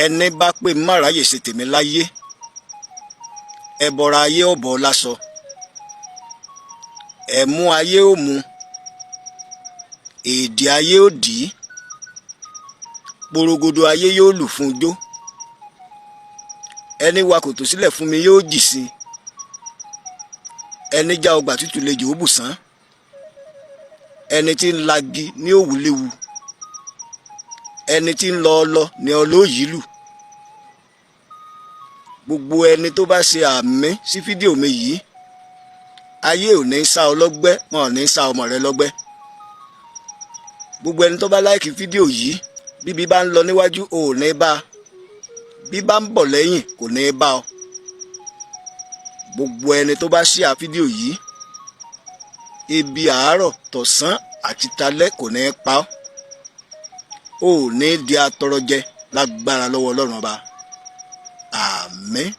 Ẹni bá pé má ráyè ṣe tèmi láyé, ẹbọra ayé ò bọ́ lásọ, ẹ̀mú ayé ò mu, èdè ayé ò dì í, porogodo ayé yóò lù fún ijó. Ẹni wa kòtò sílẹ̀ fún mi yóò jì sí. Ẹni já ọgbà tútù lejò ó bùsán. Ẹni tí ń lagi ní òwú léwu. Ẹni tí ń lọ ọlọ ní ọlọ́yìí lù. Gbogbo ẹni tó bá ṣe àmín sí fídíò mi yìí, ayé ò ní sá ọ lọ́gbẹ́, wọn ò ní sá ọmọ rẹ lọ́gbẹ́. Gbogbo ẹni tó bá like fídíò yìí, bíbí bá ń lọ níwájú, ò ní bá, bí bá ń bọ̀ lẹ́yìn, kò ní bá ọ. Gbogbo ẹni tó bá share fídíò yìí, ibi àárọ̀, tọ̀sán àti talẹ́ kò ní pa ọ́. Ò ní di atọrọjẹ lágbára lọ́wọ́ Ọlọ́run Ọba. Àmín.